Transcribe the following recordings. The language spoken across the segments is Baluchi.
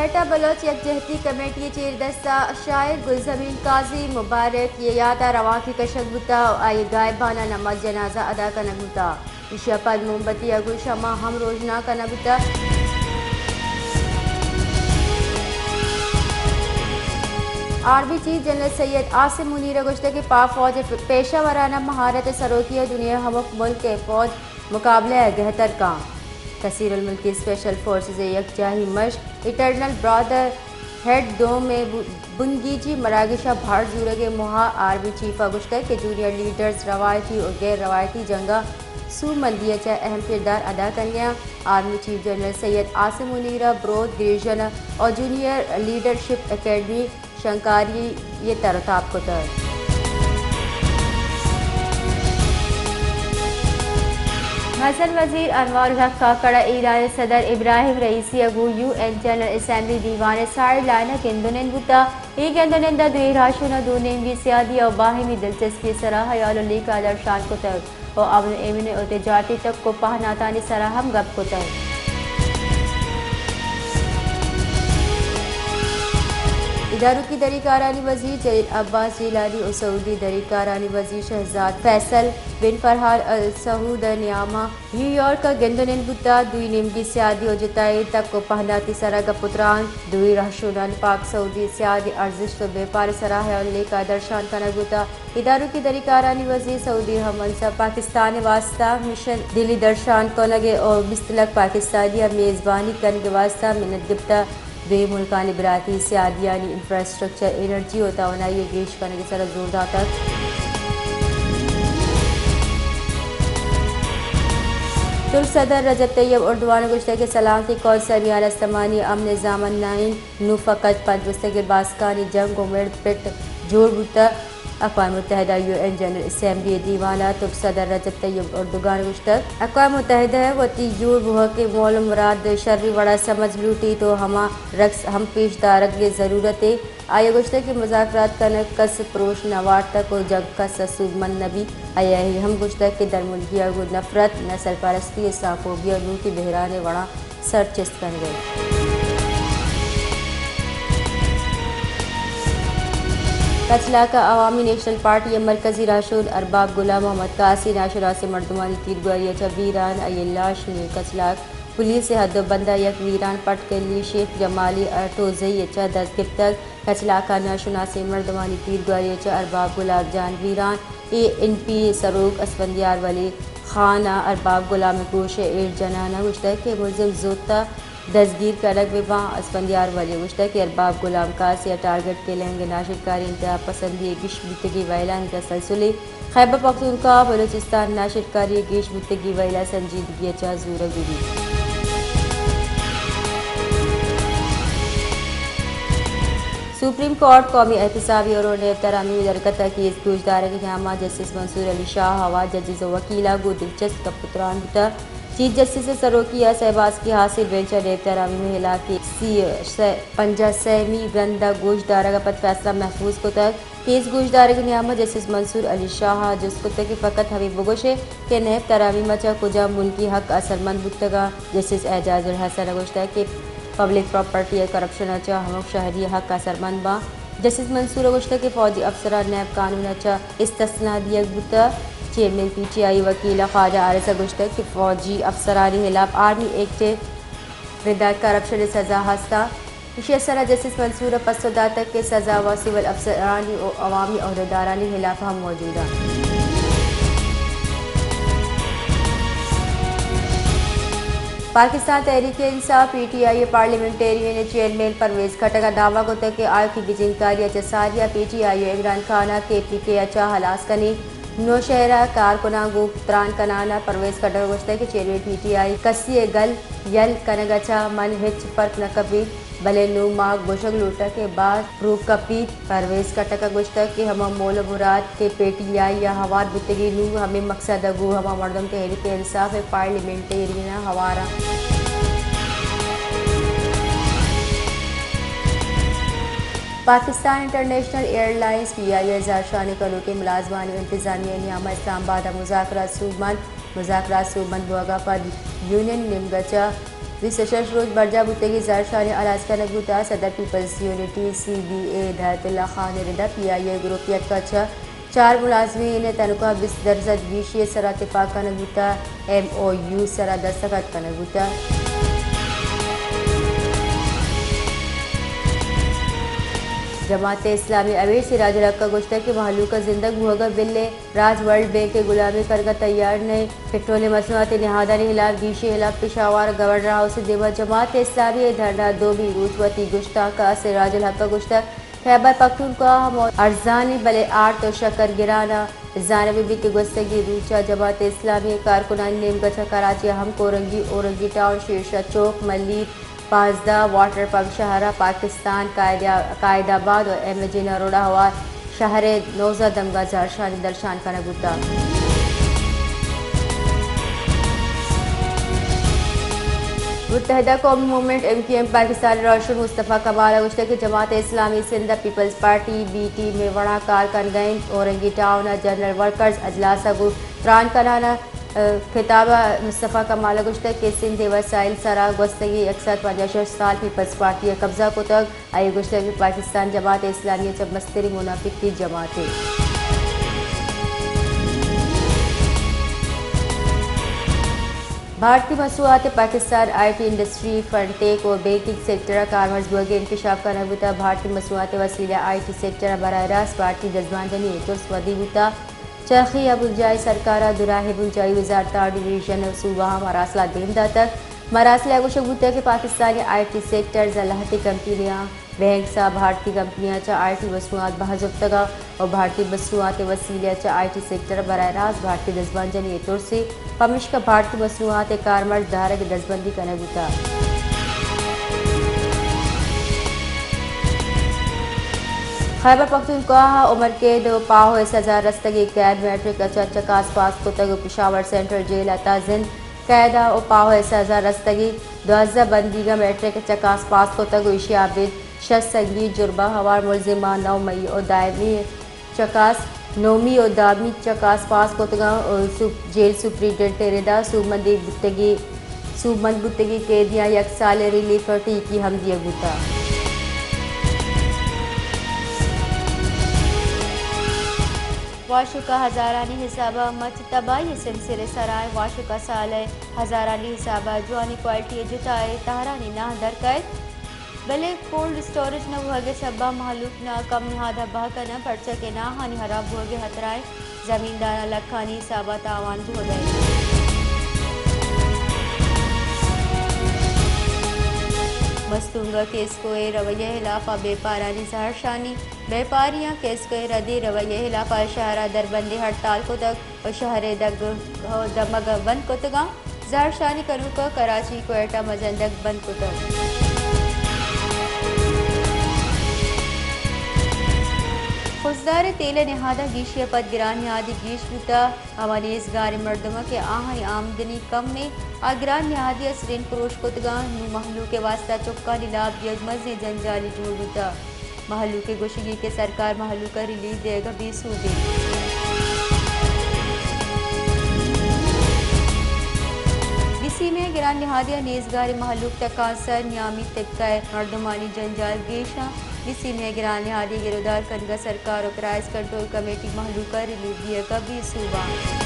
کوئٹہ بلوچ یکجہتی کمیٹی ءِ چیردست ءَ شاعر گلزمین قاضی مبارک ءِ یات ءَ روانکے کشگ بوتگ ءُ آئی ءِ گائبانہ نماز جنازہ ادا کنگ بوتگ۔ ایشی ءَ پد موم بتی ءَ گوں شمع ہم روژنا کنگ بوتگ۔ آرمی چیف جنرل سید عاصم منیر ءَ گوشتگ کہ پاک فوج ءِ پیشہ ورانہ مہارت ءِ سروکی ءَ دنیا ءِ ہمک ملک ءِ فوج مقابلہ ءَ گہتر کاں۔ کثیر الملکی اسپیشل فورسز ءِ یکجاہی مشق اٹرنل برادر ہیڈ دوم ءِ بو-، بنگیجی مراگش ءَ بھر زورگ ءِ موہ ءَ آرمی چیف ءَ گوشتگ کہ جونیئر لیڈرز روایتی ءُ غیر روایتی جنگ ءَ سوبمندی ءَ چہ اہم کردار ادا کنگ ءَ انت۔ آرمی چیف جنرل سید عاصم منیر ءَ برودھ گریژن ءُ جونیئر لیڈرشپ اکیڈمی شنگکاری ءِ تر ءُ تاب کتگ۔ مزن وزیر انوار الحق کاکڑ ءَ ایران ءِ صدر ابراہیم رئیسی ءَ گوں یو این جنرل اسمبلی دیوان ءِ سائیڈ لائن ءَ گند ءُ نند بوتگ۔ اے گند ءُ نند ءَ دوئیں راہشون ءَ دو نیمگی سیادی ءُ باہمی دلچسپی ءِ سرا ہیال ءُ لیکہ ءِ درشان کتگ۔ ءُ امن ءُ ایمنی ءُ تجارتی تک ءُ پہناتانی سرا ہم گپ کتگ۔ ادارکی دری کارانی وزیر جلیل عباس جیلانی ءُ سعودی دری کارانی وزیر شہزاد فیصل بن فرحان آل سعود ءِ نیام ءَ نیویارک ءَ گند ءُ نند بوتگ۔ دوئیں نیمگی سیادی ءُ جتائی تک ءُ پہناتی سرا گپ ءُ تران، دوئیں رہشونانی پاک سعودی سیادی ارزشت ءُ بیپار ءِ سرا ہیال ءُ لیکہ ءِ درشان کنگ بوتگ۔ ادارکی دری کارانی وزیر سعودی ہم منصب پاکستان ءِ واستہ مشن دلی درشان کنگ ءُ بیست لک پاکستانی ءِ میزبانی کنگ ءِ واستہ منت گپتگ۔ دوئیں ملکانی براتی سیادیانی انفراسٹرکچر، انرجی ءُ توانائی ءِ گیش کنگ ءِ سرا زور داتگ۔ ترک صدر رجب طیب اردوان ءَ گوشتگ کہ سلامتی کونسل میان استمانی امن ءِ ضامن نہ انت۔ نوں فقط پنچ بستگیں باسکانی جنگ ءُ مڑد پٹ جوڑ بوتگ۔ اقوام متحدہ یو این جنرل اسمبلی ءِ دیوان ءَ ترک صدر رجب طیب اردوگان ءَ گوشتگ، اقوام متحدہ ءَ وتی جوڑ بوہگ ءِ مول ءُ مراد شری وڑا سمجھ لوٹیت ءُ ہما رکس ہم پیش دارگ ءِ ضرورت انت۔ آئی ءَ گوشتگ کہ مذاکرات کنگ کس پروش نہ وارتگ ءُ جنگ کس ءَ سوبمند نہ بیت۔ آئی ءَ اے ہم گوشتگ کہ درملکی ءَ گوں نفرت، نسل پرستی، اسلام فوبیا ءُ نوکی بحران ءِ وڑاں سر چست کنگ ءَ انت۔ کچلاک ءَ عوامی نیشنل پارٹی ءِ مرکزی راہشون ارباب غلام محمد قاضی ناشناسیں مردمانی تیرگواری ءَ چہ بیران آئی ءِ لاش نیم کچلاک پولیس ءِ حد ءُ بند ءَ یک ویران پٹ کلی شیخ جمالی اٹوزئی ءَ چہ دست گپتگ۔ کچلاک ءَ ناشناسیں مردمانی تیرگواری ءَ چہ ارباب غلام جان بیران، اے این پی ءِ سروک اسفندیار ولی خان ءَ ارباب غلام ءِ گوش ءَ ایر جنان ءَ گوشتگ کہ ملزم زوت ءَ دزگیر کنگ بہ باں۔ اسفندیار ولی ءَ گوشتگ کہ ارباب غلام قاضی ءِ ٹارگٹ کلنگ ءِ ناشرکاری انتہا پسندی ءِ گیش بوتگیں وئیلانی تسلسلے۔ خیبر پختونخوا ءُ بلوچستان ءَ ناشرکاری ءِ گیش بوتگیں وئیل ءَ سنجیدگی ءَ چہ زورگ بہ بیت۔ سپریم کورٹ قومی احتسابی اور نیب ترامیم درگت ءِ کیس گوشدارگ ءِ نیام ءَ جسٹس منصور علی شاہ ءَ ججز ءُ وکیلاں گوں دلچسپ گپ ءُ تران بوتگ۔ چیف جسٹس ءِ سروکی ءَ سئے باسکی حاصل بینچ ءَ نیب ترامیم ءِ ہلاپ ءِ سی ءُ پنجاہ سیمی رند ءَ گوشدارگ ءَ پد فیصلہ محفوظ کتگ۔ کیس گوشدارگ ءِ نیام ءَ جسٹس منصور علی شاہ ءَ جست کتگ کہ فقط ہمے بگوش ئے کہ نیب ترامیم ءَ چہ کجام ملکی حق اثرمند بوتگ اَنت۔ جسٹس اعجاز الحسن ءَ گوشتگ کہ پبلک پراپرٹی ءِ کرپشن ءَ چہ ہمک شہری ءِ حق اثرمند باں۔ جسٹس منصور ءَ گوشتگ کہ فوجی افسراں نیب قانون ءَ چہ استثنا دیگ بوتگ۔ چیئرمین پی ٹی آئی ءِ وکیل خواجہ حارث ءَ گوشتگ کہ فوجی افسرانی ہلاپ آرمی ایکٹ ءِ رداٹ کرپشن ءِ سزا ہست اَنت۔ ایشی ءِ سرا جسٹس منصور ءَ پسو داتگ کہ سزا وا سول افسرانی ءُ عوامی عہدیدارانی ہلاپ ہم موجود اَنت۔ پاکستان تحریک انصاف، پی ٹی آئی، ءِ پارلیمنٹیرین چیئرمین پرویز خٹک ءَ دعوی کتگ کہ آئی ءَ وتی گچینکاری ءَ چہ ساری ءَ پی ٹی آئی ءُ عمران خان ءَ کے پی کے ءَ چہ ہلاس کنیں۔ نوشہرہ ءَ کارکناں گوں تران کنان ءَ پرویز خٹک ءَ گوشتگ کہ چیئرمین پی ٹی آئی کسی ءِ گل یل کنگ ءَ چہ من ہچ فرق نہ کپیت، بلے نوں ما گوشگ لوٹاں کہ باز پروک کپیت۔ پرویز خٹک ءَ گوشتگ کہ ہما مول ءُ مراد کہ پی ٹی آئی ءَ ہوار بوتگی، نوں ہمے مقصد ءَ گوں ہما مردم تحریک انصاف ءِ پارلیمنٹیریناں ہوار اَنت۔ پاکستان انٹرنیشنل ایئر لائنز، پی آئی ءِ زہرشانی کنوکیں ملازمانی انتظامیہ ءِ نیام ءَ اسلام آباد ءَ مذاکرات سوبمند۔ مذاکرات سوبمند بوگ ءَ پد یونین نیمگ ءَ چہ بیست ءُ شش روچ برجاہ بوتگیں زھرشانی ھلاس کنگ بوتگ۔ صدر پیپلز یونٹی، سی بی اے، ھدایت اللہ خان ءِ رد ءَ پی آئی اے گروپ ءِ یک ءُ چہ چار ملازمین ءِ تنخواہ بیست درسد گیشی ءِ سرا تپاک کنگ بوتگ، ایم او یو ءِ سرا دستخط کنگ بوتگ۔ جماعت اسلامی ءِ امیر سراج الحق ءَ گوشتگ کہ مھلوک ءِ زندگ بوھگ ءَ بل ءِ راج ورلڈ بینک ءِ گلامی کنگ ءَ تیار نہ اِنت۔ پٹرولیم مصنوعات ءِ نھادانی ھلاپ گیشی ءِ ھلاپ پشاور ءَ گورنر ھاؤس ءِ دیم ءَ جماعت اسلامی ءِ دھرنا ءِ دومی روچ۔ وتی گشتانک ءَ سراج الحق ءَ گوشتگ، خیبر پختونخوا ھم ارزانی بلے آرت ءُ شکر گران ءَ زانگ بہ بیت کہ گوستگیں روچ ءَ جماعت اسلامی ءِ کارکنانی نیمگ ءَ چہ کراچی ءَ ھم کورنگی، اورنگی ٹاؤن، شیرشاہ چوک، ملیر پانزدہ، واٹر پمپ شھر ءَ پاکستان، قائد، قائد آباد ءُ ایم جناح روڈ ءَ ھوار شھر ءِ نوزدہ دمگ ءَ زھرشانی درشان کنگ بوتگ۔ Muttahida Qaumi movement, M Q M, Pakistan ءِ راھشون مصطفی کمال ءَ گوشتگ کہ جماعت اسلامی سندھ ءِ پیپلز پارٹی بی ٹیم ءِ وڑا کار کنگ ءَ اِنت، اورنگی ٹاؤن ءَ جنرل ورکرز اجلاس ءَ گوں تران کنان ءَ خطاب ءَ مصطفی کمال ءَ گوشتگ کہ سندھ ءِ وسائل ءِ سرا گوستگیں یک سد پنجاہ ءُ شش سال پیپلز پارٹی ءَ قبضہ کتگ۔ آئی ءَ گوشتگ کہ پاکستان جماعت اسلامی ءِ چہ مستریں منافقیں جماعتے۔ بھارتی مصنوعات ءِ Pakistan I T industry, fintech ءُ بینکنگ سیکٹر ءَ کارمرز بوھگ ءِ انکشاف کنگ بوتگ۔ بھارتی مصنوعات ءِ وسیلہ ءَ آئی ٹی سیکٹر ءَ براہ راست بھارتی دزبندنی ءِ ترس ودی بوتگ۔ چرخی ءَ بنجاھی سرکار ءَ دراھیں بنجاھی وزارتاں، ڈویژن ءُ صوبہاں مراسل ءَ دیم داتگ۔ مراسل ءَ گوشگ بوتگ کہ پاکستانی آئی ٹی سیکٹر ءِ لھتیں کمپنیاں، بینکس ءَ بھارتی کمپنیاں چہ آئی ٹی مصنوعات بہا زرتگ ءُ بھارتی مصنوعات ءِ وسیلہ ءَ چہ آئی ٹی سیکٹر ءَ براہ راست بھارتی دزبندنی ءِ ترس اِنت، پمیشکا بھارتی مصنوعات ءِ کارمرز دارگ ءِ دزبندی کنگ بوتگ۔ خیبر پختونخوا ءَ عمر قید ءُ پاھو ءِ سزا رستگیں قید میٹرک ءَ چہ چکاس پاس کتگ ءُ پشاور سینٹرل جیل ءَ تا زند قید ءُ پاھو ءِ سزا رستگیں دوازدہ بندیگ ءَ میٹرک ءَ چکاس پاس کتگ ءُ ایشی ءَ ابید شش سنگین جرم ءَ ھوار ملزماں نو مئی ءَ دائمی چکاس، نومی ءُ دہمی چکاس پاس کتگ اَنت ءُ سوپ-، جیل سپرنٹنڈنٹ ءِ رد ءَ سوبمندی بوتگی، سوبمند بوتگی قیدیاں یک سال ءِ ریلیف ءُ ٹیکی ھم دیگ بوتگ۔ واشک ءَ ھزارانی حساب ءَ مچ تباھی ءِ سمسر ءِ سرا اِنت۔ واشک ءَ سال ءِ ھزارانی حساب ءَ جوانیں کوالٹی ءِ جتا ءِ تھرانی ناہ در کئیت۔ بلے کولڈ اسٹوریج نہ بوھگ ءِ سبب ءَ مھلوک ناہ کم نھاد ءَ بہا کن اَنت، پرچا کہ ناھانی ھراب بوھگ ءِ ھترہ اِنت، زمینداراں لکھانی حساب ءَ تاوان بوھگ ءَ اِنت۔ مستونگ ءَ کیسکو ءِ رویہ ءِ ھلاپ ءَ بیپارانی زھرشانی۔ بیپاریاں کیسکو ءِ ردیں رویہ ءِ ھلاپ ءَ شھر ءَ دربندیں ھڑتال کتگ۔ ءُ شھر ءِ دگ ءُ دمگ بند کتگ اَنت۔ زھرشانی کنوک ءَ کراچی، کوئٹہ، مزن دگ بند کتگ۔ خضدار ءِ تیل ءِ نھاداں گیشی ءَ پد گران نھادی گیش بوتگ۔ ھما نیزگاریں مردماں کہ آھانی آمدنی کم اِنت، آ گران نھادی ءَ سرین پروش کتگ اَنت۔ نوں مھلوک ءِ واستہ چکانی لاپ دیگ مزنیں جنجالے جوڑ بوتگ۔ مھلوک ءِ گوشگ اِنت کہ سرکار مھلوک ءَ ریلیف دیگ ءَ بے سوب اِنت۔ نسیم ءِ گران نھادی ءَ نیزگاریں مھلوک تکانسر، نیامی طبقہ ءِ مردمانی جنجال گیش اِنت۔ نسیم ءِ گران نھادی ءِ گرودار کنگ ءَ سرکار ءُ کرائس کنٹرول کمیٹی مھلوک ءَ ریلیف دیگ ءَ بے سوب اَنت۔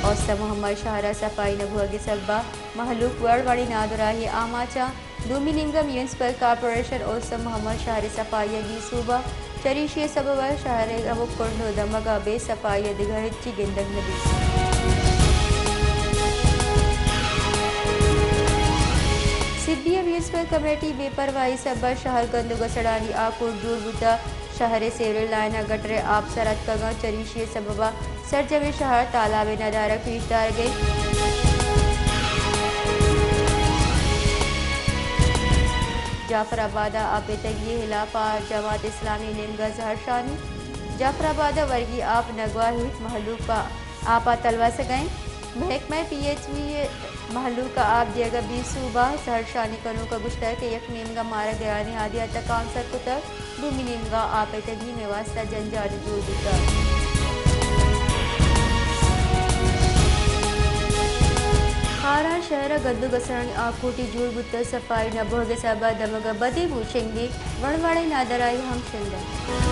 اوستہ محمد شھر ءَ صفائی نہ بوھگ ءِ سبب ءَ مھلوک وڑ وڑیں نادراھی ءِ آماچ اَنت۔ دومی نیمگ ءَ میونسپل کارپوریشن اوستہ محمد شھر ءِ صفائی ءَ بے سوب اِنت۔ چریشی ءِ سبب ءَ شھر ءِ ھمک کنڈ ءُ دمگ ءَ بے صفائی ءَ دگہ ھچی گندگ نہ بیت۔ سبی ءِ میونسپل کمیٹی ءِ بے پرواھی ءِ سبب ءَ شھر گند ءُ گسڑانی آکوٹ جوڑ بوتگ۔ شھر ءِ سیوریج لائن ءَ گٹر ءِ آپ سر اتکگ اَنت۔ چریشی ءِ سبب ءَ سرجمیں شھر تالاب ءِ ندارگ پیش دارگ ءَ اِنت۔ جعفر آباد ءَ آپ ءِ تنگی ءِ ھلاپ ءَ جماعت اسلامی ءِ نیمگ ءَ زھرشانی۔ جعفر آباد ءَ ورگی آپ نہ گواھیت، مھلوک پہ آپ ءَ تلوسگ ءَ اِنت۔ محکمہ پی ایچ ای ءِ مھلوک ءَ آپ دیگ ءَ بے سوب اَنت۔ زھرشانی کنوک ءَ گوشتگ کہ یک نیمگ ءَ مارا گران نھادی ءَ تکانسر کتگ، دومی نیمگ ءَ آپ ءِ تنگی مئے واستہ جنجالے جوڑ بوتگ۔ گد ءُ گسرانی آکوٹی جوڑ بوتگ، صفائی نہ بوگ ءِ سبب ءَ دمگ ءَ بدیں بو شنگ بیت، وڑ وڑیں نادراہی ہم شنگ انت۔